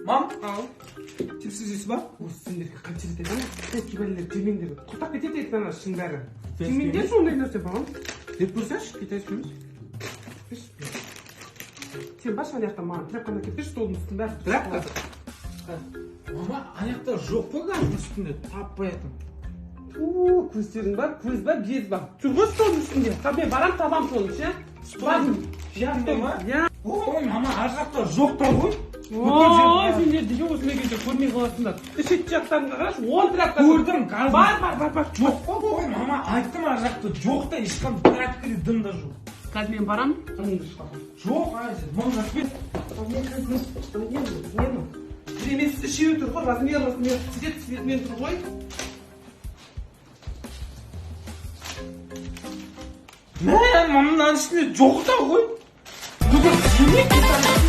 Мам, Ал. Чипсы жейсіз ба? Осы сендерге қанша рет айтамын, сладкий бәлелер жемеңдер. Құртап кетеді ертең ана ішің бәрі. Китайский Жемеңдерші ондай нәрсе, балам. Деп көрсеңші, китайский емес. Сен баршы ана жақта, маған тряпканы әкеліп берші, столдың үстін бәрі. Тряпка? Мама, ана жақта жоқ қой, газдың үстінде таппай жатырмын. Ту, көздерің бар, көз бар, без бар. Тұр ғой столдың үстінде. Та мен барам, табам соны ше. Столдың Иә, үстінде ма? Иә. Ой, мама, ар жақта жоқ та ғой. Ой, сендер деген осындай кезде көрмей қаласыңдар. Шет жақтарыңа қарашы, 10 тряпка. Көрдім, газ. Бар, бар, бар, бар. Жоқ қой, ой, мама, айттым, ар жақта жоқ та, ешқандай тряпка де дым да жоқ. Қазір мен барам, ыңды шығамын. Жоқ, ай, мың рахмет. Не, бір емес, үшеуі тұр ғой, размер, размер, цвет цветмен тұр ғой. Мә, мынаның ішінде жоқ та ғой. Бүгін жемейді.